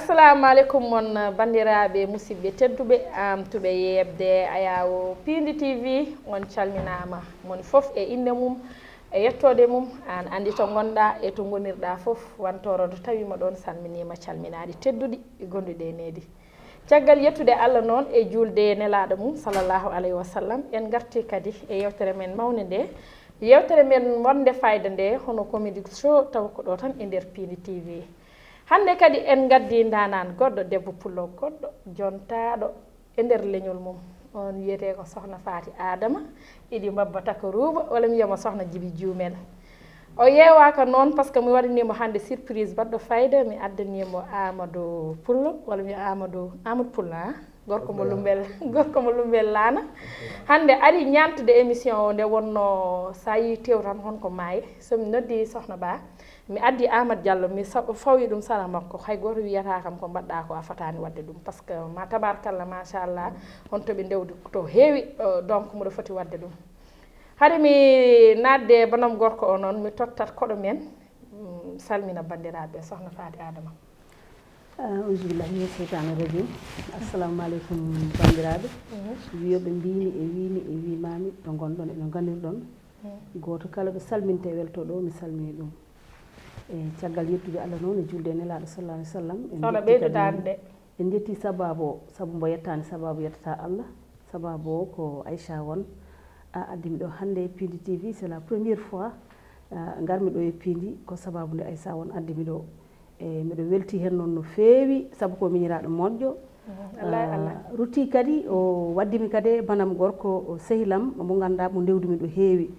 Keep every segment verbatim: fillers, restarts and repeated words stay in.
Assalamu aleykum mon, banndiraaɓe musidɓe tedduɓe, am tuɓe yeeɓde Ayaawo Piindi T V. On calminaama, moni fof e innde mum, e yettoode mum. Aan anndi to ngonɗaa e to ngonirɗaa fof, wantoro to tawiima ɗoon, salminiima calminaaɗi tedduɗi gonduɗi e needi. Caggal yettude Allah noon e juulde e nelaaɗo mum, sallallahu alayhi wa sallam, en ngarti kadi e yeewtere men mawnde nde, yeewtere men wonde fayda nde, hono Comedy Show, tawa ko ɗo tan e nder Piindi T V. Hannde kadi en ngaddi ndaanaan goɗɗo, debbo pullo goɗɗo, jontaaɗo e nder leñol mum. On wiyetee ko Sohna Faati Aadama, iɗi mbabba taka ruuba, walla mi wiyamo Sohna Jibi Juumel. O yeewaaka noon, par ce que mi waɗaniimo hannde surprise baɗɗo fayda, mi addaniimo Amadou Pullo, walla mi wiya Amadou, Amadou Pullo, a? Gorko mo Lumbel, gorko mo Lumbel Laana. Hannde ari ñaantude émission o, nde wonno so a yii tew tan honko maayi. So mi noddi Sohna Ba, mi addi Amadou Diallo, mi sa-, fawi ɗum sara makko. Hay gooto wiyata kam ko mbaɗɗa ko a fotaani waɗde ɗum. Par ce que ma tabarkalla, machallah, honto ɓe ndewdi to heewi, euh, donc mboɗo foti waɗde ɗum. Hari mi naatde e banam gorko o noon, mi tottat koɗo men, mm, salmina banndiraaɓe, Sohna Faati Aadama. Auzubillahi mina sheytaani rajim. Assalamu aleykum banndiraaɓe. Mhm. Wiyooɓe mbiimi e wiimi e wiimaami ɗo ngonɗon e ɗo nganirɗon. Mhm. Gooto kala ɗo salminte e welto ɗo, mi salmini ɗum. E caggal yettude Allah noon e juulde e nelaaɗo sallallahu alaihi wasallam, en Sohna, njetti ɓeydu kadi daande. En njetti sababu o, sabu mbo yettaani sababu yettata Allah. Sababu o ko Aïcha Wane, a addimi ɗo hannde e Piindi T V, c'est la première fois, ah, ngarmi ɗo e Piindi, ko sababu nde Aïcha Wane addimi ɗo. E miɗo welti heen noon no feewi, sabu ko miñiraaɗo moƴƴo. Mhm, wallahi, ah, Allah. Rutti kadi, o waddimi kadi e banam gorko, o sehilam, mo ngannduɗaa mo ndewdumi ɗo heewi.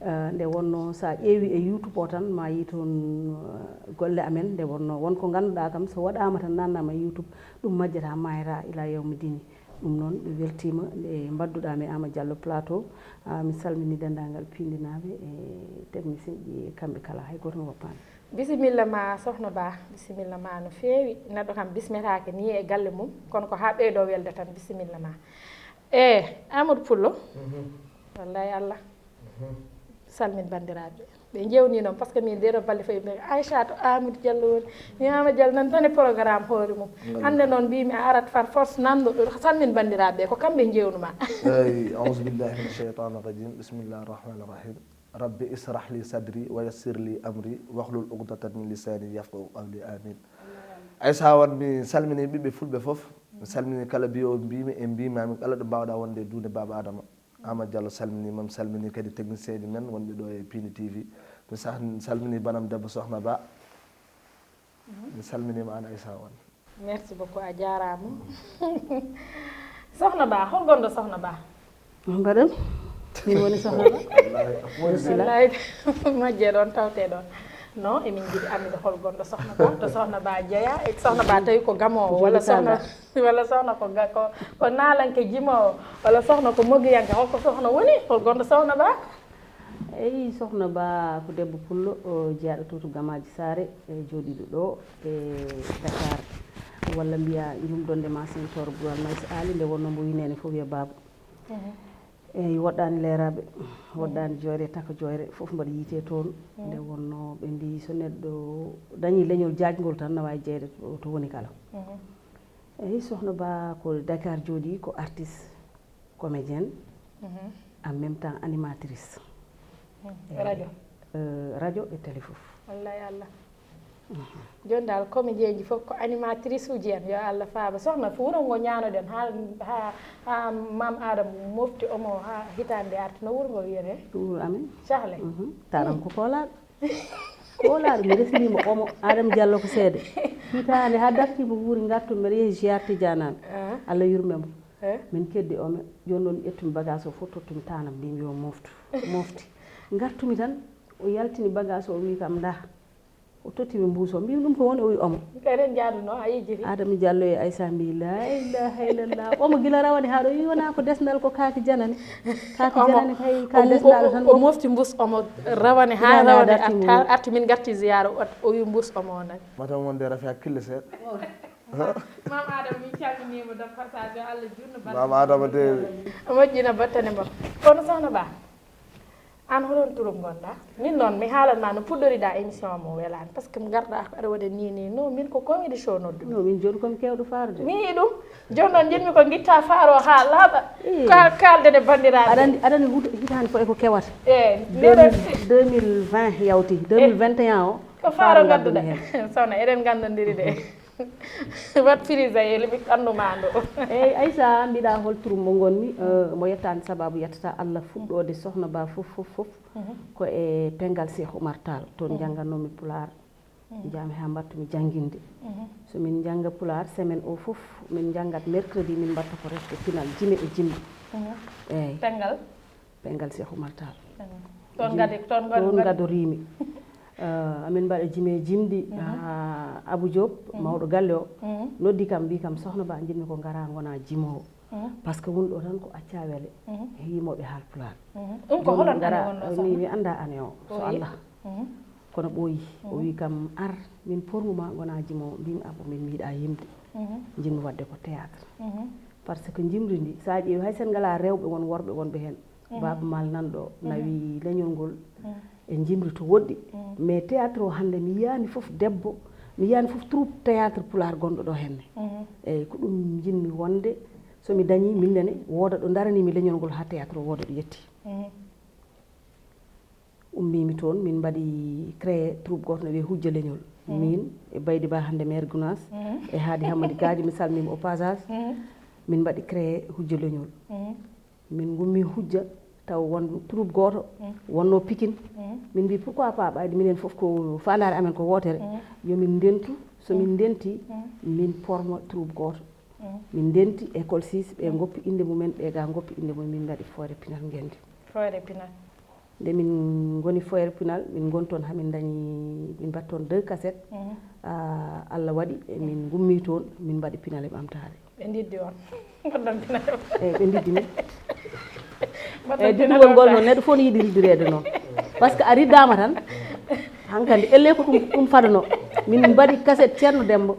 Ah, nde wonno so a ƴeewi e YouTube o tan, ma yii toon, ah, golle amen, nde wonno won ko ngannduɗaa kam, so waɗaama tan, naatnaama e YouTube, ɗum majjata, maayata ila yawmi dini. Ɗum noon, ɓe weltiima nde mbadduɗaa mi Ama Diallo Plateau. Ah, mi salmini denndaangal piindinaaɓe e technicien ji e kamɓe kala, hay gooto mi woppaani. Bisimilla ma, Sohna Ba, bisimilla ma no feewi. Neɗɗo kam bismetaake ni e galle mum, kono ko haa ɓeydo welde tan, bisimilla ma. E, Amadou Pullo, mhm, wallay Allah. Mhm. Salmin banndiraaɓe. Ɓe njeewni noon, par ce que min ndeɗo balɗe fawi mbiya, "Aïcha to Amadou Diallo woni." Mi Amadou Diallo nan tan e programme hoore mum. Ngam hannde noon mbimi a arat par force nanɗo ɗo, salmin banndiraaɓe, ko kamɓe njeewnuma. Eyi, auzu billahi mina sheytaani rajim. Bismillahi rahmaani rahim. Rabbi israh li sadri wa yassir li amri wahlul uqdatan min lisani yafqahu qawli. Amin. Aïcha Wane, mi salmini ɓiɓɓe fulɓe fof. Mi salmini kala mbiyo mbimi e mbimami kala ɗo mbawɗa wonde e duunde Baaba Adama. Ama Diallo salminiima, mi salminii kadi technicien ji men wonɓe ɗo e Piindi T V. Mi sah-, mi salminii banam debbo Sohna Ba. Mi salminiima aan Aïcha Wane. Merci beaucoup, a jaaraama. Sohna Ba, hol gonɗo Sohna Ba? Mbaɗam, min woni Sohna Ba. Wallaahi, majje ɗoon, tawte ɗoon. Non, emin njiɗi anndude hol gonɗo Sohna Ba, to Sohna Ba jeyaa, e Sohna Ba tawi ko gamoowo, walla Sohna, walla Sohna ko ga-, ko, ko naalanke jimoowo, walla Sohna ko mogiyanke, holko Sohna woni, hol gonɗo Sohna Ba? Eyi, Sohna Ba ko debbo pullo, o jeyaaɗo to, to Gamaaji Saare, e jooɗiiɗo ɗo e Dakar, walla mbiya Jumdonde ma Sentoor Bural Maysa Aali, nde wonnoo mbo wineene fof wiya baaba. Mhm. Eyi, woɗɗaani leeraaɓe, woɗɗaani joyre, taka joyre, fof mbaɗa yiite toon. Mhm. Nde wonnoo ɓe mbiyi so neɗɗo dañii leñol jaajngol tan, na waawi jeyde to, to woni kala. Mhm. Eyi, Sohna Ba ko Dakar jooɗii, ko artiste, comédienne, mhm, en même temps animatrice. Mhm. Eyi. Radio. Euh, radio e télé fof. Wallay Allah. Jooni dal, comédien ji fof ko animatrice uji en, yo Allah faaba. Sohna, wuro ngo ñaanoɗen, haa, haa, haa Maam Adama mofti omo, haa hitaande arti, no wuro ngo wiyetee? Wuro amen. Cahle. Mhm. Taanam ko Koolaaɗo. Koolaaɗo, mi resnii mo omo, Adama Diallo ko seede. Hitaande haa dartii mo wuuri, ngartu, mbeɗa yehi ziyaar Tijaanaaɓe. Ah. Allah yurme mo. Eh? Min keddi omo, jooni noon ƴettumi bagage o fof, tottumi taanam, mbimi yo moftu. Mofti. Ngartumi tan, o yaltini bagage o, o wi kam, ndaa. O totti mi mbuus o. Mbimi ɗum ko woni? O wi omo. Eɗen njaaduno, a yejjiti. Adama Diallo e Aïssa mbi, "La ilaha illallah." Omo gila rawane haa ɗo, wi wona ko desnal, ko kaaki janane. Kaaki janane kay, ka desnal tan. O mofti mbuus omo rawane haa rawane arti, arti min ngarti ziyaara, o, o wi mbuus omo o nani. Mata wonde rafi hakkille seeɗa. Maam Adama, min calminiima de passage, yo Allah juutnu balɗe. Maam Adama de. Moƴƴina battane ma. Kono Sohna Ba, An holon turum gonɗa? Min noon mi haalan ma no puɗɗoriɗa émission mo welani par ce que garɗa ko aɗa waɗa ni ni no min ko comédie show noddu. No min joni komi kewɗo faarude. Mi yiɗum. Joni noon jinmi ko gitta faaro ha laaɓa. Ka kalden e bandiraɓe. Aɗa andi aɗa andi huuto hitande fof eko kewata. E ndeɗen. Deux mille vingt yawti deux mille vingt et un o. Ko faaro gadduɗa. Sohna eɗen gandodiri de. Wat firi zayeli mi anndu ma ndo. Eyyi Aissa mbiɗa hol turum mo gonmi mo yettani sababu yettata Allah fuɗɗode sohna ba fof fof fof ko e pengal Cheikh Oumar Tall toon janggannomi pulaar. Jaami ha mbattumi jannginde. So min njannga pulaar semaine o fof min njanngat mercredi min mbatta ko refde pinal jime e jimɗi. Eyyi. Pengal? Pengal Cheikh Oumar Tall. Toon ngadi toon ngadi. Toon ngadoriimi. Amin mbaɗa jime jimɗi Abou Diop mawɗo galle o noddi kam mbi kam sohna ba njiɗmi ko ngara ngona jimowo. Par ce que woni ɗo tan ko acca wele e yimooɓe haalpulaar. Ɗum ko holon ane wonno sohna? Mi annda ane o so Allah. Kono ɓooyi o wi kam ar min pormu ma gona jimo mbin abo min miiɗa yimde. Jinmi wadde ko théâtre. Par ce que jimri ndi sa ƴeewi hay sen ngala rewɓe won worɓe wonɓe hen. Baaba mal nan ɗo nawi leñol ngol e jimri to woɗɗi. Mais théâtre o hande mi yiyani fof debbo mi yiyani fof troupe théâtre pulaar gonɗo ɗo henne. Eyyi ko ɗum jinmi wonde somi dañi minnene wooda ɗo daranimi leñol ngol ha théâtre o wooda ɗo yetti. Ummimi toon min mbaɗi créé troupe goto no wiyee hujja leñol. Min e baydi ba hannde maire gounas e haadi hammadi gaajo mi salmima au passage. Min mbaɗi créé hujja leñol. Min gummi hujja taw won troupe goto wonno pikin. Min mbi pourquoi pas ɓayde minen foof ko fandare amen ko wotere. Yomin ndentu somin ndenti min porma troupe goto. Min ndenti école six ɓe goppi inde mumen ɓe ga goppi inde mumen min mbaɗi foore pinal ngendi. Foore pinal. Nde min ngoni foyer pinal min ngoni toon hamin dañi min mbaɗi toon deux cassette. Allah waɗi emin ngummi toon min mbaɗi pinal e ɓamtaare. Ɓe ndiddi on mbaɗɗon pinal. Eyyi ɓe ndiddi min. Eyyi diddugol ngol noon neɗɗo fof ne yiɗi riddireede noon. Par ce que a riddama tan hankadi elle ko ɗum ɗum fadano. Min mbaɗi cassette ceerno demba.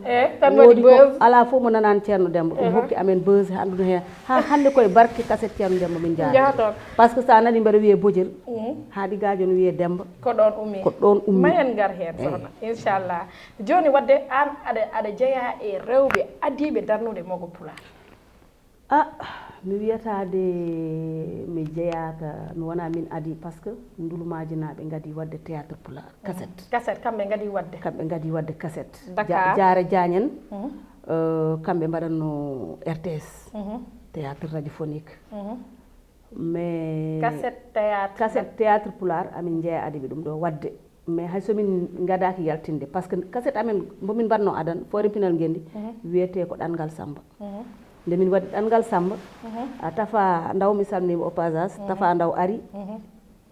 Woodi ko ala fof mo nanani ceerno demba ɗum hokki amen beuse handuno heen. Ha hande koye barke cassette ceerno demba min jaara. Par ce que sa nani mbaɗa wiye bojel. Haadi gaajo no wiyee Demmba. Ko ɗoon ummi. Ko ɗoon ummi. Ma en ngar heen sohna inchallah. Jooni waɗde aan aɗa aɗa jeyaa e rewɓe adiiɓe darnude mogo pulaar. Ah, mi wiyata de mi jeyaaka mi wona min adi par ce que ndulumaaji naaɓe ngadi waɗde théâtre pulaar cassette. Cassette kamɓe ngadi waɗde. Kamɓe ngadi waɗde cassette. Dakar Jaara Jaañ en. Kamɓe mbaɗatno R T S. Théâtre radiophonique. Mais cassette théâtre cassette théâtre pulaar amin jeeya adiɓe ɗum ɗo wadde mais hay somin gadaki yaltinde par ce que cassette amen mbomin mbatno adan foore pinal ngendi wiyete ko ɗanngal samba. Nde min waɗi ɗanngal samba a tafa ndaw mi salmima au passage tafa ndaw ari.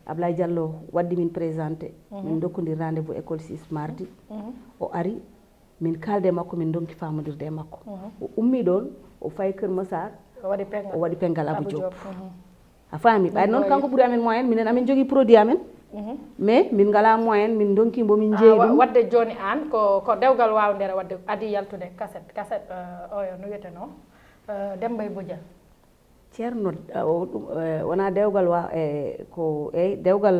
Ablaye diallo waddi min présenté min dokkodir rendez vous école six mardi. O ari min kaalda e makko min ndonki famodirde e makko. O ummi ɗon o fayi kër massar o waɗi pengal abou diop. A faami ɓay noon kanko ɓuri amen moyen minen amin jogii produit amen. Mais min ngala moyen min ndonki mbo min jeeyi ɗum. Wadde jooni aan ko ko dewgal waawndere wadde adi yaltude kaset kaset oyo no wiyeteno demba e bojal. Ceerno wona dewgal wa e ko eyi dewgal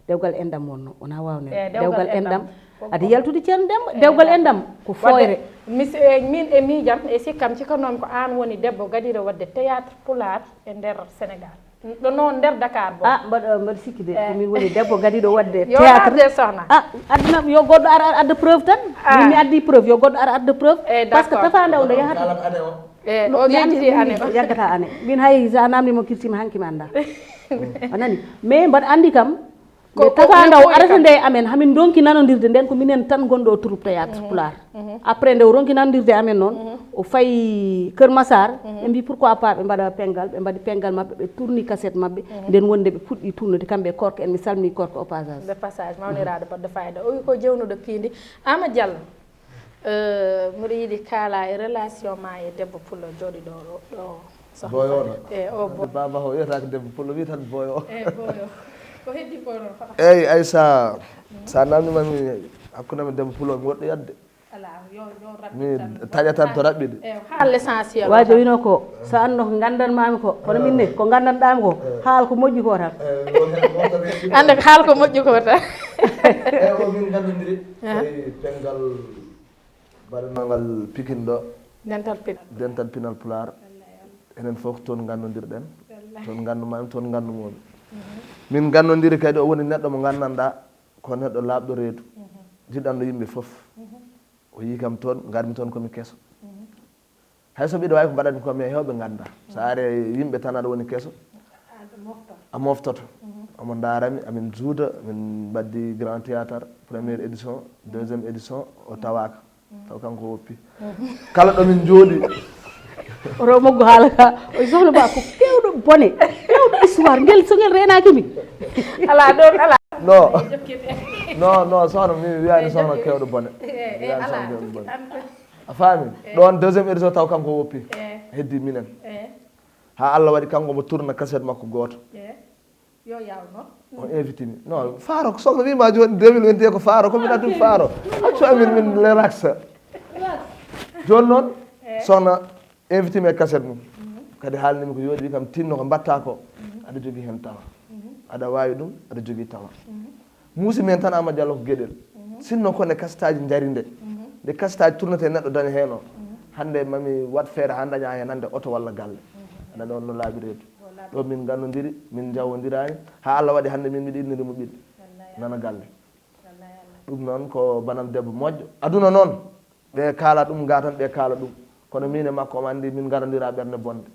dewgal endam wonno wona wawne dewgal endam. Adi yaltude ceerno demba dewgal endam ko foyre. Min e miijam e sikkam cikkannomi ko an woni debbo gadiɗo wadde théâtre pulaar e nder sénégal. Ɗo noon nder dakar bo a mbaɗa mbaɗa sikki de ko min woni debbo gadiɗo wadde théâtre sohna. A aduna yo goɗɗo ar ar adda preuve tan. Min mi addi preuve yo goɗɗo ar adda preuve. Par ce que tafa ndaw nde yahata. E o yejjiti ane o yaggata ane min hay sa namdimo kirtima hanki mi anda. A nani mais mbaɗa andi kam nde tafa ndaw arata nde e amen hamin donki nanodirde nden ko minen tan gonɗo o troupe théâtre pulaar. Après nde o ronki nanodirde e amen noon o fayi kër massar ɓe mbi pourquoi pas ɓe mbaɗa pengal ɓe mbaɗi pengal mabɓe ɓe tourni cassette mabɓe. Nden wonde ɓe puɗɗi tournude kamɓe e korka en mi salmini korka au passage. De passage mawniraɗo baɗɗo fayida o wi ko jewnuɗo piindi. Ama diallo. Mbiɗa yiɗi kaala e relation ma e debbo pullo jooɗiɗo ɗo. Boyoɗo. E o bo. Baba ho wiyata ko debbo pullo wi tan boyo. E boyo. Ko heddi ko non fa. Eyyi ay sa sa namni mami hakkunde men debbo pullo mi woɗɗo yadde. Mi taƴatan to raɓɓiɗi. Haal l'essentiel. Waajo wino ko, so annduno ko nganndanmaami ko, kono min ne ko nganndanɗaami ko, haal ko moƴƴi ko tan. Annde ko haal ko moƴƴi ko tan. Eyi, o min nganndondiri. Eyi, penngal baɗanangal Pikin ɗo. Dental Pinal. Dental Pinal Pulaar. Enen fof toon nganndondirɗen. Toon nganndumaami, toon nganndumomi. Min nganndondiri kadi, o woni neɗɗo mo nganndanɗaa ko neɗɗo laaɓɗo reedu. Jiɗanɗo yimɓe fof. O yii kam toon, ngarmi toon komi keso. Hay so mbiɗo waawi ko mbaɗatmi ko, mais heewɓe ngannda. So ari yimɓe tan aɗa woni keso, a moftoto. Omo ndaarami, amin juuta, min mbaɗdi Grand Théâtre, première édition, deuxième édition, o tawaaka. Taw kanko woppi. Kala ɗo min njooɗi. Oto moggo haala ka, o sohla ba ko kewɗo bone, kewɗo histoire, ngel so ngel reenaaki mi. Ala ɗon, ala. Non. Non, non, sohna, mi wiyaani sohna kewɗo bone. Mi wiyaani sohna kewɗo bone. A faami? Ɗon deuxième édition taw kanko woppi. Heddi minen. Ha Allah waɗi kanko mo tourna cassette makko gooto. Yo yaw noon. O invite mi. Non, faaro, ko sohna wiima jooni deux mille vingt et un ko faaro, ko min addu faaro. Accu amin min relax. Jooni noon, sohna invite mi e cassette mum. Kadi haalnimi ko yooɗi, wi kam tinno ko mbatta ko. Aɗa jogii heen tawa. Aɗa waawi ɗum, aɗa jogii tawa. Muusi men tan Ama Diallo ko geɗel. Sinno ko nde kasitaaji njari nde. Nde kasitaaji tournete neɗɗo daña heen o. Hannde mami waɗ feere haa daña heen hannde oto walla galle. Aɗa nde on no laaɓi reedu. Ɗo min nganndondiri, min njawondiraani. Haa Allah waɗi hannde min miɗo inniri mo ɓiɗɗo. Nana galle. Ɗum noon ko banam debbo moƴƴo. Aduna noon, ɓe kaala ɗum, ngatan ɓe kaala ɗum. Kono min e makko, omo anndi min ngarondira ɓernde bonde.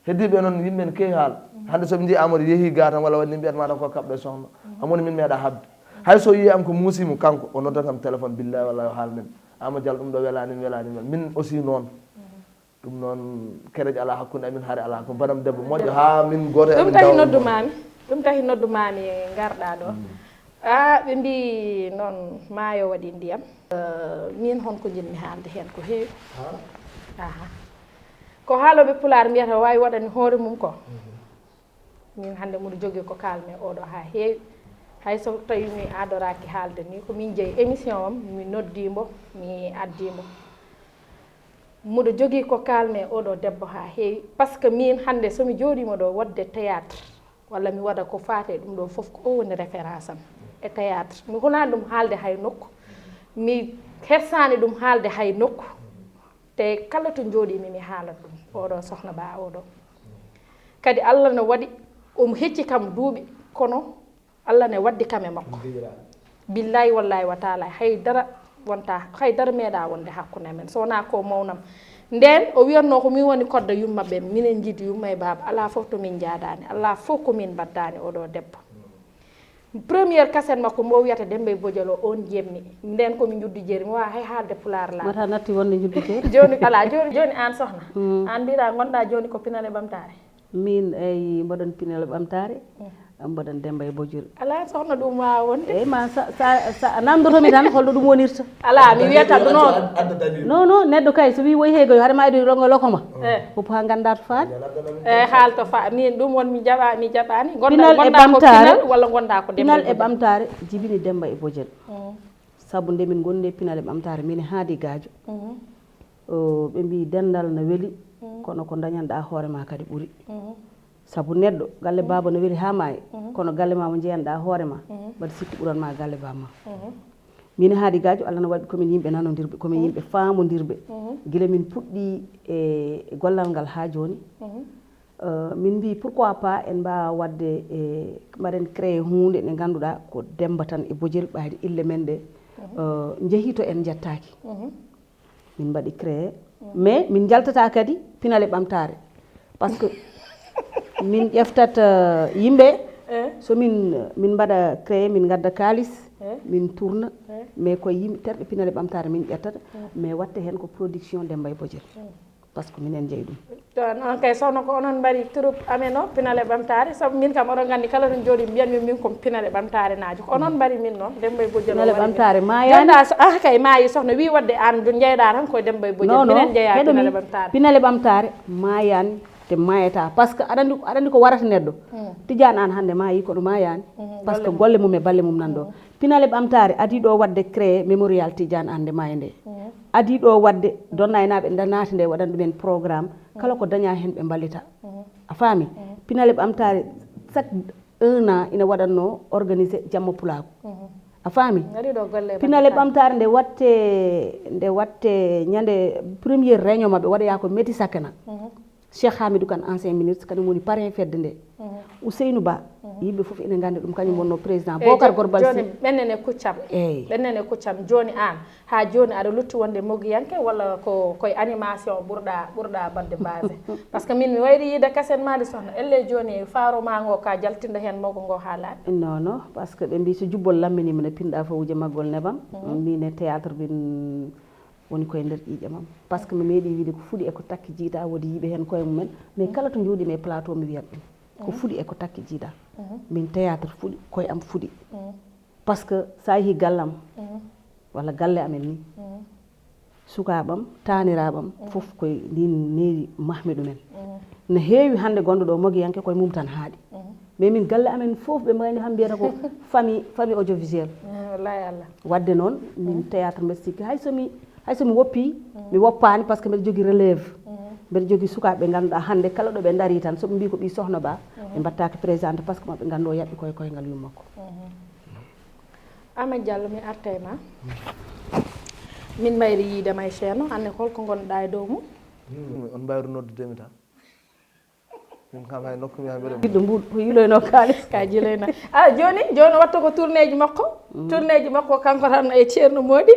Heddiiɓe noon, yimɓe ne keewi haala. Hannde so ɓe njii Amadou yehi ga tan walla waɗi ni, mbiyat mata ko kaɓɗo e sohna. Amadou min meeɗa haɓde. Hay so yii am ko muusiimo kanko, o noddat kam téléphone, billahi wallahi o haalnin. Amadou Diallo ɗum ɗo welaani mi, welaani mi. Min aussi noon. Ɗum noon, kereje alaa hakkunde amin, hari alaa ko banam debbo moƴƴo, haa min gooto e amin tahi dawa noddu mami. Ɗum tahi noddu mami ngarɗa ɗo. A, ɓe mbi noon maayo waɗi ndiyam. Eh, min hon ko njiɗmi haalde heen ko heewi. Aha. Ko haalooɓe pulaar mbiyata o waawi waɗani hoore mum ko. Min hannde mboɗo jogii ko kaalmi e oɗo haa heewi. Hay so tawi mi adoraaki haalde ni, ko min jeyi émission am, mi noddi mbo, mi addi mbo. Mboɗo jogii ko kaalmi e oɗo debbo haa heewi. Parce que min hannde so mi jooɗiima ɗo waɗde théâtre, walla mi waɗa ko faati e ɗum ɗo fof, ko o woni référence am e théâtre. Mi hulaani ɗum haalde hay nokku. Mi hersaani ɗum haalde hay nokku. Te kala to njooɗiimi, mi haalat ɗum. Oɗo sohna ba oɗo. Kadi Allah ne waɗi, omo hecci kam duuɓi, kono Allah ne waddi kam e makko. Billahi wallahi wa taala, hay dara wonta, hay dara meeɗa wonde hakkunde amen. So wonaa ko mawnam. Nden o wiyatno ko min woni kodda yumma ɓen, minen njiidi yumma e baaba, alaa fof to min njaadaani, alaa fof ko min mbaddani oɗo debbo. Première cassette makko mbo wiyata Demba e Bojal o, on jemmi. Nden ko mi njuddi jeeri, mi wawa hay haalde pulaar laa. Mata natti wonde njuddi jeeri. Joni, ala, joni, joni an sohna. Mm. An mbiɗa gonɗa joni ko pinal e ɓamtaare. Min, eyi, mboɗon pinal e ɓamtaare. Mm. Mboɗon Demba e Bojal. Ala sohna, ɗum wawa wonde. Eyi, ma sa, sa, sa nandotomi tan holɗo ɗum wonirta. Ala, mi wiyata ɗum noon. Non, non, neɗɗo kay so wi woyi heygoyo, haɗa ma ido rongo lokoma. Eh. Fof ha ganda to faati. Eh, haal to fa, min ɗum won mi jaɓa, mi jaɓani. Gonda, pinal e gonda ko ɓamtaare, pinal walla gonda ko Demba e Bojal? Pinal e ɓamtaare jibini Demba e Bojal. Mm. Sabu nde min gondi e pinal e ɓamtaare, min e Haadi Gaajo. Mhm. O, ɓe mbi denndal na weli, mhm, kono ko dañanɗa hoore ma kadi ɓuri. Mhm. Sabu neɗɗo, galle, mhm, baaba no weli haa maayi, mhm, kono galle ma mo njeyanɗa hoore ma, mhm, mbaɗa sikki ɓuran ma galle baaba ma. Mhm. Min e Haadi Gaajo, Allah no waɗi komin yimɓe nanodirɓe, komin, mhm, yimɓe faamondirɓe. Mhm. Gila min puɗɗi e, e gollal ngal haa jooni. Mhm. Euh, min mbi pourquoi pas en mbawa waɗde e, mbaɗen créé hunde nde ngannduɗaa ko Demba tan e Bojel, ɓayde ille men ɗe, mhm, euh, njehi to en njettaaki. Mhm. Min mbaɗi créé, mhm, mais min njaltata kadi pinal e ɓamtaare, parce que min ƴeftat, euh, yimɓe, eh, so min, min mbaɗa créé, min ngadda kaalis, eh, min tourna, eh, mais ko yimɓe terɗe pinal e ɓamtaare min ƴettata, eh, mais watte heen ko production Demba e Bojel. Eh. Parce que minen jeyi ɗum. To noon kay, sohna, ko onon mbaɗi troupe amen o, Pinal e Ɓamtaare, sabu min kam oɗon nganndi kala to jooɗi mbiyatmi min ko Pinal e Ɓamtaare naajo. Ko onon mbaɗi min noon, Demba e Bojel o. Pinal e Ɓamtaare maayaani. Jonta so, ah, kay maayi sohna, wi waɗde aan jeyɗa tan ko Demba e Bojel. Non, non, minen jeyaa heɗo Pinal e Ɓamtaare. Pinal e Ɓamtaare maayaani, te maayata. Parce que aɗa anndi, aɗa anndi ko warata neɗɗo. Hmm. Tijaan aan hannde maayi kono maayaani. Hmm, parce que golle mum e balle mum nan ɗo. Hmm. Pinale Ɓamtaare adii ɗo waɗde créé Mémorial Tidiane Anne nde maayi nde. Adii ɗo waɗde donnaynaɓe nda naati nde waɗan ɗumen programme, kala ko daña hen ɓe mballita. A faami? Pinale Ɓamtaare chaque un an ina waɗanno organisé jamma pulaagu. A faami? Pinale Ɓamtaare nde watte, nde watte ñande première réunion maɓɓe waɗoya ko Meti Sakana. Cheikh Hamidou Kane, ancien ministre, kañum woni parrain fedde nde. Ousseynou Ba, yimɓe fof ina nganndi ɗum, kañum wonno président. Bocar Gorbal Sy. Ɓennene kuccam. Eyyi. Ɓennene kuccam. Jooni aan, haa jooni aɗa lutti wonde mogiyanke walla ko koye animation ɓurɗa, ɓurɗa baɗde base? Parce que min mi wayri yiide kaset maali sohna. Elle jooni faaro ma ngo ka jaltinɗo heen mogo ngo haa laaɓi? Non, non, parce que ɓe mbi so jubbol lamminima ne pinɗa fo wuje maggol nebam. Min e théâtre min woni koye nder ƴiiƴam am. Parce que mi meeɗi wiide ko fuɗi e ko takki jiida, woodi yiiɓe heen koye mumen. Mais kala to jooɗimi e plateau mi wiyat ɗum. Ko fuɗi e ko takki jiida. Min théâtre fuɗi, koye am fuɗi. Parce que sa yeehi gallam, walla galle amen ni, sukaaɓam, taaniraaɓam, fof koye ndin neeri mahmi ɗumen. No heewi hannde gonɗo ɗo mogiyanke koye mum tan haaɗi. Mais min galle amen fof ɓe mbayni ham mbiyata ko famille, famille audiovisuelle. Wallahi Allah. Wadde noon, min théâtre mbeɗa sikki, hay so mi, hay so mi woppi, mi woppaani parce que mbeɗa jogii relève. Mbeɗa jogii sukaaɓe ɓe ngannduɗaa hannde kala ɗo ɓe ndarii tan, so ɓe mbii ko ɓii Sohna Ba, ɓe mbaɗtaake présenté parce que maɓe nganndu o yaɓɓi koye koyngal yummakko. Amadou Diallo, mi arta e ma. Min mbayri yiide ma e Ceerno, anne holko ngonɗa e dow mum? On mbayru noddude mi tan. Min kam hay nokku mi yaha mbeɗa. Ɓiɗɗo mbuɗo, ko yiloyno kaalis. Ka jiloyno. Ah, jooni, jooni watta ko tournée ji makko. Tournée ji makko kanko tan e Ceerno Moodi.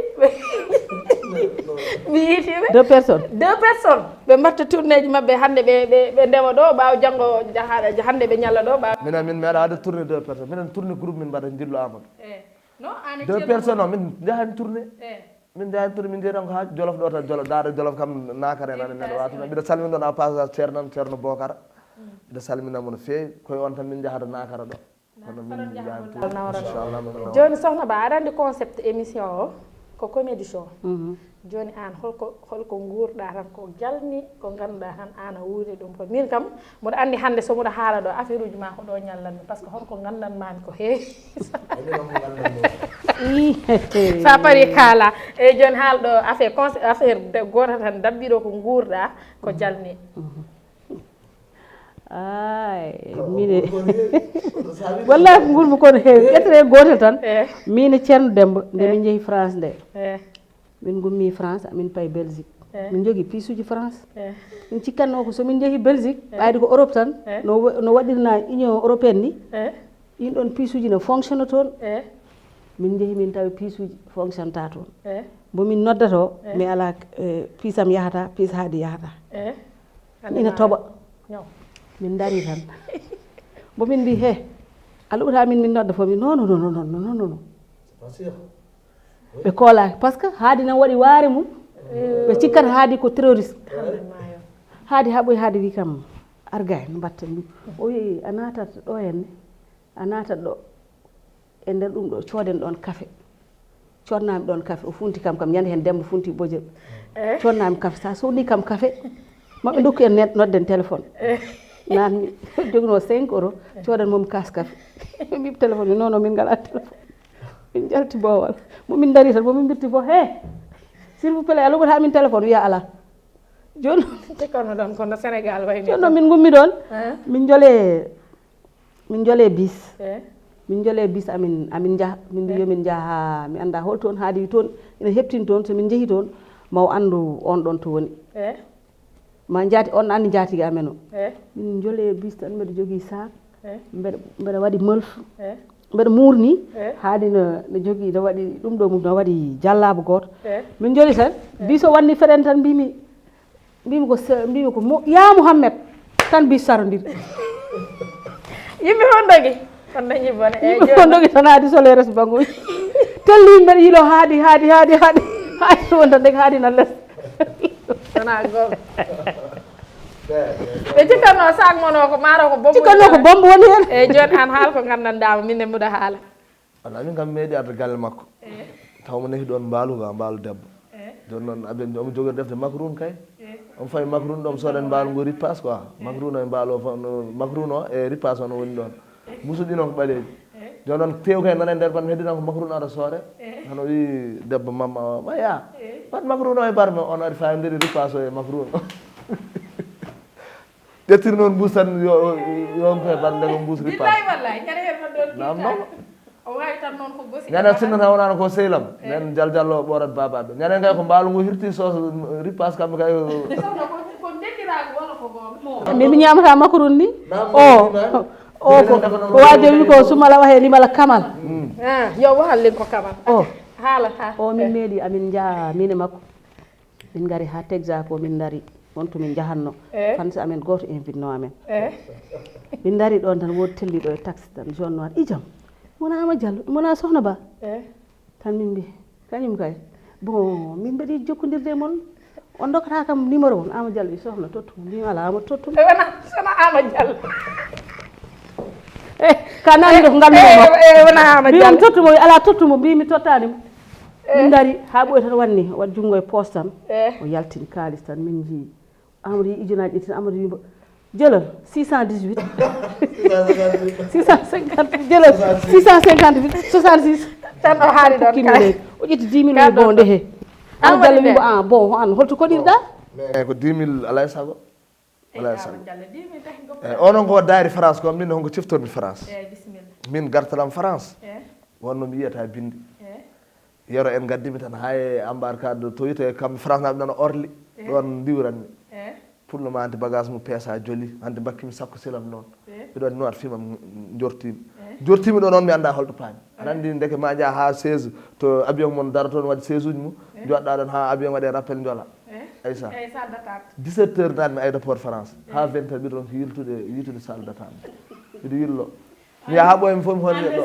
Mi yiiti ɓe. Deux personnes. Deux personnes. Ɓe mbatta tournée ji maɓɓe hannde ɓe, ɓe, ɓe ndewa ɗo, ɓaawo janngo jaha-, hannde ɓe ñalla ɗo, ɓaawo. Minen, min meeɗa waɗde tournée deux personnes. Minen tournée groupe min mbaɗa Njillo Amadou. Eh. Non, an e Deux Ceerno personnes, Moodi. O, min njahan tournée. Eh. Min njahan tournée, min njehi tan ko haa Jolof ɗo tan, Jolof, daara Jolof kam naakare nan, neɗɗo waata. Mbiɗa salmina ɗon en passage Ceerno am, Ceerno Bokara. Mbiɗa salmina mo no feewi, koye on tan min njahata naakara ɗo. Kono min njahan tournée, inchallah, min nawa. Jooni Sohna Ba, aɗa anndi concept émission o ko comédie show. Jooni an holko, holko nguurɗa tan ko jalni, ko ngannduɗaa tan an a wuuri ɗum ko. Min kam, mboɗo anndi hannde so mboɗo haala ɗo, affaire uji ma ko ɗo ñallanmi, parce que holko nganndanmaami ko heewi. Sa paari kaala. Eyyi, jooni haal ɗo affaire cons-, affaire de-, gooto tan dabbiɗo ko nguurɗa ko jalni. Ay, mine. Wallahi ko nguurmi kono heewi. Ƴettere gooto tan. Eh. Min e Ceerno Demba, nde min njehi France nde. Eh. Min ngummi France, amin payi Belgique. Eh. Min njogii piisuuji France. Eh. Min cikkatnoo ko so min njehii Belgique, eh, ɓayde ko Europe tan, eh, no wa-, no waɗirna Union Européenne ni. Eh. Ɗin ɗon piisuuji no fonctionne toon. Eh. Min njehi min tawi piisuuji fonctionne ta toon. Eh. Mbo min noddatoo, eh, mi alaa, eh, piisam yahata, piis haadi yahata. Eh. Ina toɓa. No. Min ndarii tan. Mbo min mbii, "He, a luɓataa min, min nodda fof." Mi, "Non, non, non, non." Ɓe koolaaki, parce que haadi nan waɗi waare mum. Ɓe cikkat haadi ko terroriste. Haadi haɓoyi, haadi wi kam, "Argay, no mbatten?" O wi, "A naatat ɗo henne, a naatat ɗo. E nder ɗum ɗo, cooden ɗon kafe." Codnaami ɗon kafe, o funti kam, kam ñande heen Demba funti boje. Eh. Codnaami kafe, sa sodni kam kafe, maɓe ndokku en net-, nodden téléphone. Eh. Nan mi joginoo cinq euros, coodan momi kaas kafe. Mbiɓe téléphone, non, non, min ngalaa téléphone. Min njalti boowal. Mo min ndarii tan, mo min mbirti fof, "He, s'il vous plaît, a luɓataa min téléphone?" Wiya alaa. Jooni. Te kono ɗon, kono Sénégal wayni. Jooni noon min ngummi ɗon. Eh. Min njolee, min njolee bis. Eh. Min njolee bis amin, amin njaha. Min mbi, eh, yo min njaha, mi annda hol toon haadi toon, ina heptini toon, so min njehi toon, ma o anndu on ɗon to woni. Eh. Ma njaati, on anndi njaatigi amen o. Eh. Min njolee bis tan, mbeɗa jogii saak. Eh. Mbeɗa, mbeɗa waɗi molf. Eh. Mbeɗa muurni, eh, haadi no, no jogii, no waɗi ɗum ɗo mum, no waɗi jallaabu gooto. Eh. Min njoli tan, eh, bis o wanni feɗen tan, mbimi, mbimi ko se-, mbimi ko mo-, "Ya Mouhamed," tan bis sarondiri. Yimɓe fof ndogi. Kono dañi bone. Yimɓe fof ndogi tan, haadi soleres bango. Telli mbeɗa yilo haadi, haadi, haadi, haadi. Haadi so wonta ndeke haadi na les. Wona goonga. Ɓe cikkatno sac mon o ko maaro ko bombo. Cikkatno ko bombo woni heen. Eyyi, jooni an haal ko nganndanɗaa mo, min ne mbuɗa haala. Walla min kam meeɗi arde galle makko. Eh. Taw mo nehi ɗoon mbaalu ga, mbaalu debbo. Eh. Jooni noon aɓe, omo jogori defde macaron kay. Eh. Omo fawi macaron ɗo, omo soodan mbaalu ngo ripaas quoi. Eh. Macaron o e mbaalu o fof, no, macaron o e ripaas o no woni ɗoon. Eh. Musuɗi noon ko ɓaleeji. Eh. Yo noon tew kay nana e nder ɓan mi heddinan ko makruun ara soore. Hano wi debbo mamma o ma ya. Wat makruun o e barme on ari fayondiri ripaas o e makruun o. Ƴettiri noon mbuus tan yo yo ko e barme ko mbuus ripaas. Billahi wallahi ñane hen man ɗon. Nam non. O wawi tan noon ko gosi. Ñane sinno tan wonano ko sehlam. Nen jal jallo ɓorat babaɓe ñane kay ko mbaalu ngu hirti so ripaas kamɓe kay. Sohna ko ko ndendiraagu wala ko goonga. Min mi ñamata makruun ni. O. O ko ko wajo wi ko sumala wahe limala kamal. Ah, yo waxal leen ko kamal. O. Haala ha. O min meeɗi amin njaha min e makko. Min ngari ha Tegza ko min dari. Wonto min njahanno. Fanse amen goto invitno amen. Min dari ɗon tan wodi telliɗo e taxi tan jaune noir ijam. Mona ama jallo mona sohna ba. Tan min mbi kañum kay. Bon min mbaɗi jokkodirde e mon. On dokkata kam numéro on ama jallo i sohna tottu mbimi ala ama tottu. E wona sona ama jallo. E ka nanndo ko ngannduɗo mo. E wona ama jallo. Mbimi tottu mo ala tottu mo mbimi tottani mo. Min dari ha ɓoy tan wanni waɗ junngo e poos tan. O yaltini kaalis tan min jii. Amadou yi ujunaaji ɗi tan Amadou wimbo jëlal six cent dix-huit. Six cent cinquante jëlal six cent cinquante-huit soixante-six. Tan o haali ɗon kay. O ƴetti dix mille o bon ndehe. Amadou jallo wimbo a bon an holto koɗirɗa? Eyi ko dix mille alay sago. Alay sago. Eyi onon ko daari France ko min honko ciftormi France. Min gartalam France. Wonno mi yiyata bindi. Yero en gaddimi tan hay embarcade to wiyte kam France naɓe nana orli. Ɗon ndiwranmi. Pour le moment hannde bagage mum peesa joli hannde mbakkimi sakko silam noon. Miɗo waɗi noir fimam jortimi. Jortimi ɗo noon mi annda holto paami. Aɗa anndi ndeke ma jaa ha seize to avion mon daro toon waɗi seize uji mum. Joɗɗa ɗon ha avion waɗe rappel jola. Aysa. Dix-sept heures nanmi aéroport France ha vingt heures mbiɗo ɗon yiltude yitude salle d'attente. Miɗo yillo. Mi yaha ɓooy mi fof mi holle ɗo.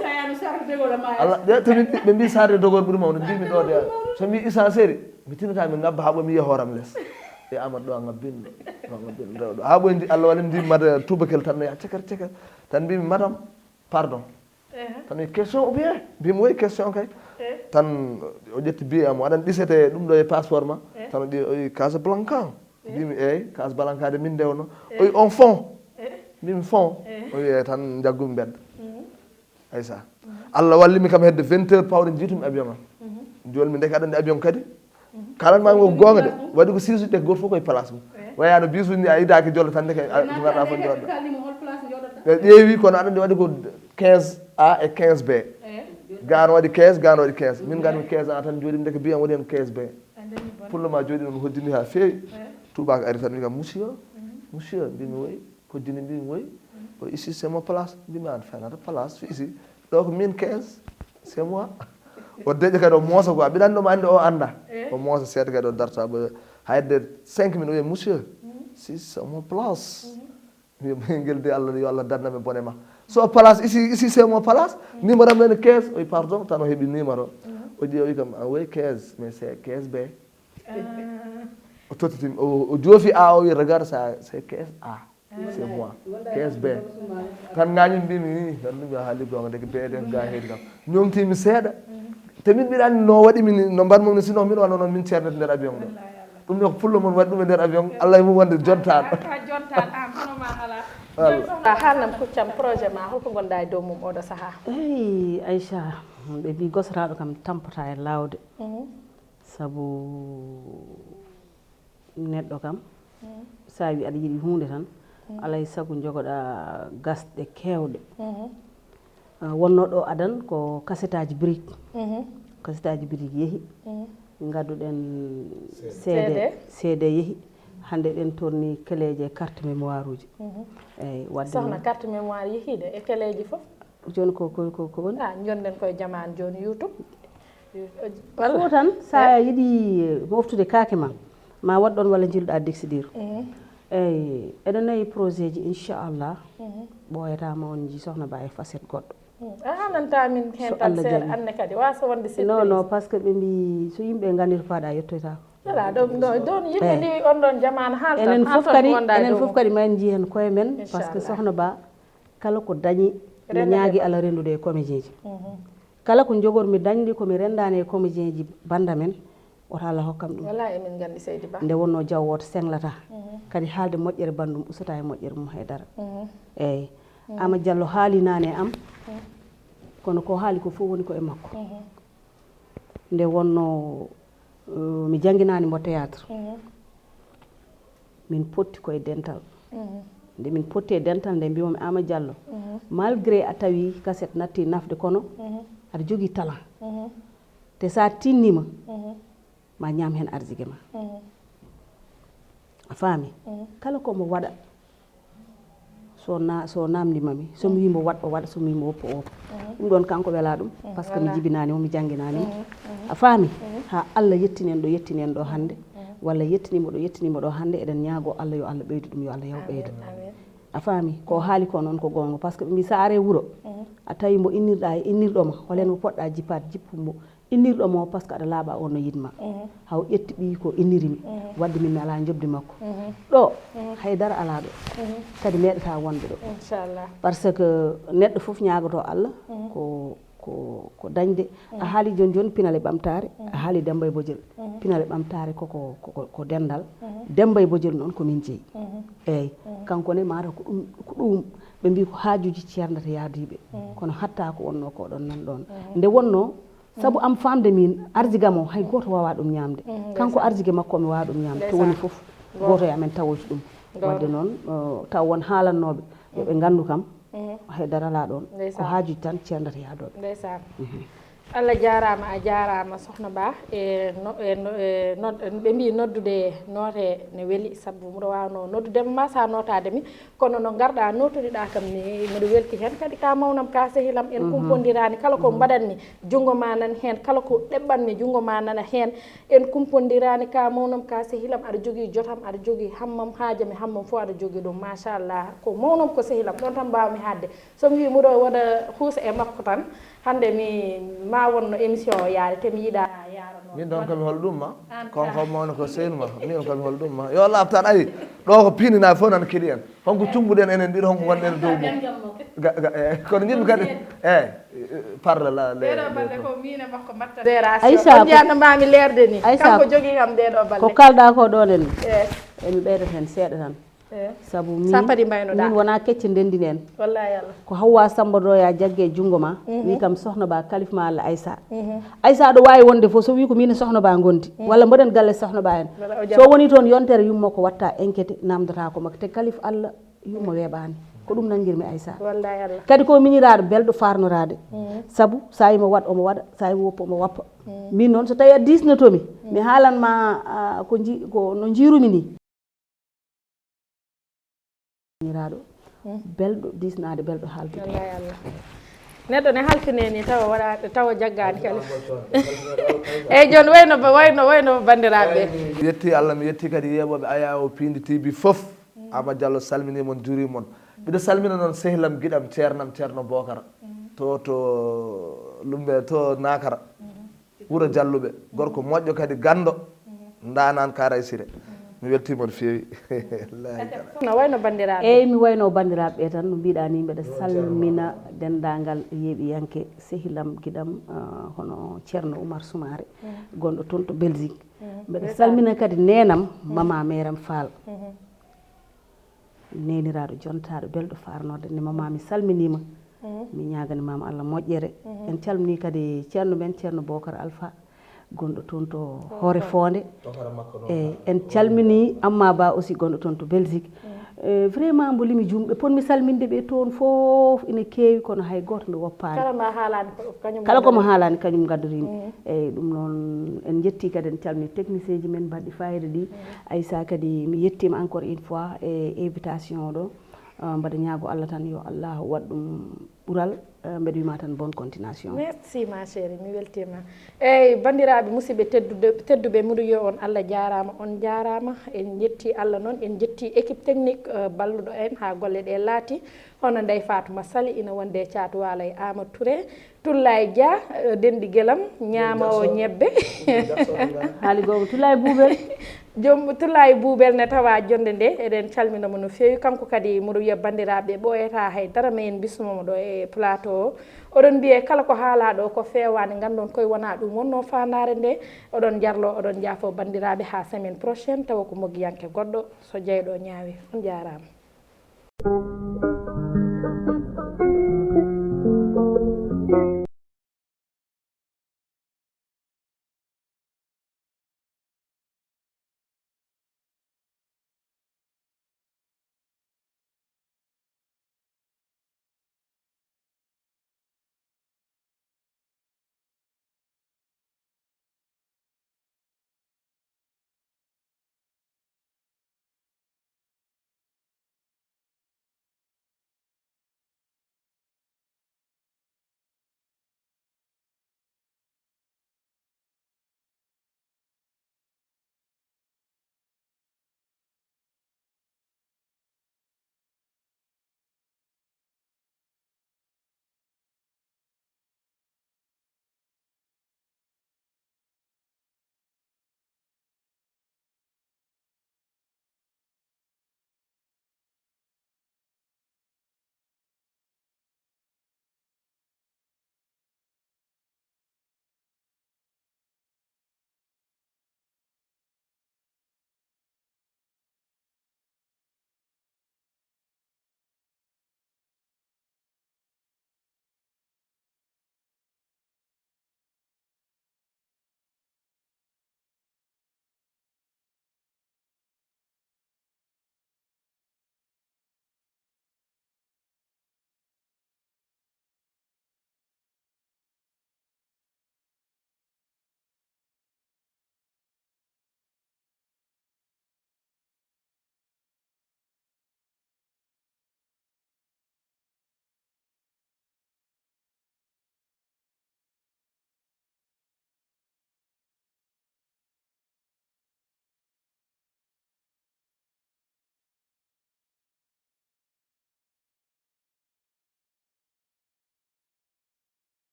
Allah de to min ɓe mbi sarde dogor ɓuri mawde mbimi ɗo de so mbi isa seri mi tinata mi ngabba ha ɓooy mi yiya hooram les. E amad ɗo a ngabbin ɗo ɗo ngabbin rewɗo ha ɓooy ndi Allah wali ndi mada tubakel tan no yaha ceker ceker tan mbimi madame pardon. Tan wi question ou bien mbimi woy question kay. Tan o ƴetti biye am aɗan ɗisete ɗum ɗo e passeport ma tan o ƴi o wi Casablanca. Mbimi eyyi Casablanca de min ndewno. O wi on fond. Mbimi fond. O wi eyyi tan jaggumi mbedda. Aysa. Allah wallimi kam hedde vingt heures pawɗo jiitumi avion am. Joni mi ndeke aɗa andi avion kadi. Kalan mami ko gonga de waɗi ko sisuji ɗe goto fof koye place mum. Wayano bisuji ni a yidaki jolla tan ndeke ko garɗa fof joɗɗo. Ɓe ƴeewi kono aɗa andi waɗi ko quinze a e quinze b. Gano waɗi quinze gano waɗi quinze min ganmi quinze a tan joɗimi ndeke biyam woni hen quinze b. Pullo ma jooɗi noon hoddini ha feewi. Tubak ari tan wi kam monsieur. Monsieur mbimi woy hoddini mbimi woy. O ici c'est mon place mbimi an fenata place ici. Ɗo ko min quinze c'est moi. O deƴƴo kadi o moosa quoi mbiɗa anndi omo anndi o annda. O moosa seeɗa kadi o darta ɓoyo hayde cinq min o wiye monsieur si c'est mon place. Ngel de Allah yo Allah danname bone ma so place ici ici c'est mon place. Numéro am nani quinze o wi pardon tan o heɓi numéro. O ƴeewi kam a woy quinze mais c'est quinze b. O tottitimi o joofi a o wi regarde ça c'est quinze a. C'est moi quinze b. Tan ngañi mbimi tan ɗum yo haali gonga ndeke beede ga heedi kam. Ñomtimi seeɗa. Te min mbiɗa anndi no waɗi min no mbaɗ mum no sino min wano noon min ceernata nder avion ɗo. Ɗum ne ko pullo mon waɗi ɗum e nder avion Allah e mum wonde jontaɗo. A haalnam kuccam projet ma holko gonɗa e dow mum oɗo saha? Eyi Aicha, ɓe mbi gosoraɗo kam tampata e lawde. Sabu neɗɗo kam sa wi aɗa yiɗi hunde tan alay sago jogoɗa gasɗe kewɗe. Wonno ɗo adan ko kasetaji brique. Kasetaji brique yeehi. Gadduɗen seede seede yeehi. Hande ɗen torni keleje carte mémoire uji. Eyyi wadde sohna carte mémoire yeehiɗe e keleji foof. Joni ko ko ko ko woni? Ah, jonden koye jamanu joni YouTube. Fof tan sa yiɗi moftude kaake ma ma waɗ ɗon walla jilɗa dexidire. Eyyi eɗen nayi projet ji inchallah. Ɓooyata ma on ji sohna ba e facette goɗɗo. A hananta min hen tan seeɗa anne kadi wasa wonde surprise. Non non par ce que ɓe mbi so yimɓe gandi to paɗa yettoytako. Voilà donc ɗon yimɓe ndi on ɗon jamanu haalta enen fof kadi enen fof kadi ma en jii hen koye men par ce que sohna ba kala ko dañi ne ñaagi Allah rendude e comédien ji. Kala ko jogormi dañde komi rendani e comédien ji banda men wota Allah hokkam ɗum. Wala emin gandi seydi ba. Nde wonno jaw woto senglata kadi haalde moƴƴere bandum usata e moƴƴere mum haydara. Eyyi ama diallo haali nane e am. Kono ko haali ko fof woni ko e makko. Nde wonno, eh, mi jannginaani mo théâtre. Min potti koye dental. Nde min potti e dental nde, mbiyoomi, Ama Diallo, malgré a tawi kaset natti nafde, kono aɗa jogii talent. Te so a tinniima, ma ñaam heen arsike ma. A faami? Kala ko mo waɗa, so na, so namndima mi, so mi wii mo waɗ, o waɗa, so mi wii mo woppa, o woppa. Ɗum ɗoon kanko welaa ɗum, parce que mi jibinaani mo, mi jannginaani mo. A faami? Haa Allah yettini en ɗo, yettini en ɗo hannde, walla yettini mo ɗo, yettini mo ɗo hannde, eɗen ñaagoo Allah, yo Allah ɓeydu ɗum, yo Allah yaw ɓeydu. A faami? Ko haali ko noon ko goonga, parce que ɓe mbii, so a aree wuro, a tawi mo innirɗa e innirɗo ma, hol heen mo poɗɗa jippaade, jippu mo. Innirɗo mo, parce que aɗa laaɓa, on no yiɗ ma. Haw ƴetti ɓiyi ko inniri mi. Wadde min mi alaa njoɓdi makko. Ɗo, hay dara alaa ɗo. Kadi meeɗata wonde ɗo. Inchallah. Parce que neɗɗo fof ñaagoto Allah, ko, ko, ko dañde. A haali jooni jooni pinal e ɓamtaare, a haali Demba e Bojel. Pinal e ɓamtaare ko, ko, ko, ko, ko denndal. Demba e Bojel noon ko min jeyi. Eeyi, kanko ne maata ko ɗum, ko ɗum ɓe mbii ko haajuuji ceerndata yaadiiɓe. Kono hatta ko wonnoo ko ɗon nan ɗoon. Nde wonnoo, sabu am faamde min, ardiga mo hay gooto waawaa ɗum ñaamde. Kanko ardige makko mi waawaa ɗum ñaamde. To woni fof, gooto e amen tawoyta ɗum. Wadde noon, eh, taw won haalannooɓe, yo ɓe nganndu kam, hay dara alaa ɗoon. Ko haajuuji tan ceerndata yaadooɓe. Ndeysaan. Allah jaaraama, a jaaraama, Sohna Ba. E no, e no, e nod-, ɓe mbii noddude noote ne weli, sabu mboɗo waawnoo noddude ma, so a nootaade mi. Kono no ngarɗaa, nootoriɗaa kam ni, mboɗo welti heen. Kadi ka mawnam, ka sehilam, en kumpondiraani. Kala ko mbaɗanmi, junngo ma nan heen. Kala ko ɗeɓɓanmi, junngo ma nana heen. En kumpondiraani, ka mawnam, ka sehilam, aɗa jogii jotam, aɗa jogii hammam, haajami hammam fof aɗa jogii ɗum. Machallah, ko mawnam, ko sehilam, ɗoon tan mbaawmi haɗde. So mi wii mboɗo waɗa huusa e makko tan, hannde mi, ma wonno émission o yaade, te mi yiɗa yaara noon. Min ɗoon ko mi hol ɗum ma? An kon ka. Ko mawni ko sehil ma. Min ko mi hol ɗum ma? Yo laaɓ tan, ayi. Ɗo ko pininaa fof nan keɗi en. Honko cummbuɗen enen ɗiɗo, honko wonɗen e dow mum? Ga, ga, eh, kono njiɗmi kadi, eh, parle la, le, ɗeɗo balɗe ko min e makko mbatta. Aïssa, on ko njiyanno mami leerde ni. Aïssa, kanko jogii kam ɗeɗo balɗe. Ko kalɗa ko ɗo nen. Eh. Emi ɓeyda heen seeɗa tan. Eh. Sabu min, sa paɗi mbaynoɗa, min wona kecce ndenndini en. Wallahi Allah. Ko Hawwa Samba Doya jagge e junngo ma, wi kam Sohna Ba, Kalif ma Allah Aïssa. Aïssa ɗo waawi wonde fof, so wi ko min e Sohna Ba ngondi, walla mboɗen galle Sohna Ba en. Walla o jam. So woni toon yontere yumma ko watta enquête, namdata ko makko. Te Kalif Allah yumma weeɓaani. Ko ɗum nanngirmi Aïssa. Wallahi Allah. Kadi ko miñiraaɗo belɗo farnoraade. Sabu so a imo waɗ, omo waɗa, so a imo woppa, omo woppa. Min noon so tawi a diisnotomi, mi haalan ma, ah, ko nji-, ko no njiirumi ni. Miñiraaɗo belɗo diisnaade, belɗo haaldude. Wallahi Allah. Neɗɗo ne halkine ni tawa waɗa, tawa jaggaani kadi. Eyyi, jooni wayno ba-, wayno, wayno banndiraaɓe. Mi yetti Allah, mi yetti kadi yeeɓooɓe Ayawo Pindi T V fof. Ama Diallo salminii mon, juurii mon. Mbiɗo salmina noon sehlam, giɗam, ceernam, Ceerno Bokara. To, to Lumbe, to Nakara. Wuro Jalluɓe, gorko moƴƴo kadi ganndo, ndaanaan Kaaray Sire. Mi weltiima no feewi. Wallaahi. No wayno banndiraaɓe? Eeyi, mi wayno banndiraaɓe ɓe tan, no mbiɗa ni, mbeɗa salmina denndaangal yeeɓiyanke sehilam, giɗam, ah, hono Ceerno Oumar Soumaré, gonɗo toon to Belgique. Mbeɗa salmina kadi neenam, Mama Meram Fall. Neeniraaɗo jontaaɗo belɗo farnoode, ne Mama, mi salminiima. Mi ñaagani maama Allah moƴƴere. En calminii kadi ceerno men, Ceerno Bokar Alpha, gonɗo toon to Hoore Foonde. Eeyi, en calminii Amma Ba aussi, gonɗo toon to Belgique. Eh, vraiment, mbo limi juumɓe, potmi salminde ɓe toon fof ina keewi, kono hay gooto mi woppaani. Kala ma haalaani ko kañum. Kala ko mo haalaani, kañum ngaddorii mi. Eeyi, ɗum noon, en njettii kadi, en calminii technicien ji men mbaɗɗi fayida ɗi. Aïssa kadi, mi yettiima encore une fois e invitation o ɗo. Ah, mbaɗa ñaago Allah tan, yo Allah waɗ ɗum ɓural. Ah, mbeɗa wima tan bonne continuation. Merci, ma chérie, mi weltiima. Eeyi, banndiraaɓe, musidɓe teddude, tedduɓe, mbiɗo yo on Allah jaaraama, on jaaraama. En njettii Allah noon, en njettii équipe technique, eh, balluɗo en haa golle ɗe laati. Hono Ndeye Fatouma Sali ina wonde e Caatu Waalo e Amadou Touré. Tullaay Dia, eh, denɗi gelam, ñaamoowo ñebbe. Haali gooto, Tullaay Buubel. Joom Tullaay Buubel ne tawa jonnde nde, eɗen calmina mo no feewi. Kanko kadi, mboɗo wiya banndiraaɓe, ɓooyata hay dara, ma en mbismo mo ɗo e plateau o. Oɗon mbiye kala ko haalaa ɗo ko feewaani, nganndon koye wonaa ɗum wonnoo faandaare nde. Oɗon njarlo, oɗon njaafo banndiraaɓe, haa semaine prochaine, tawa ko moggiyanke goɗɗo, so jeyɗo ñaawi. On jaaraama.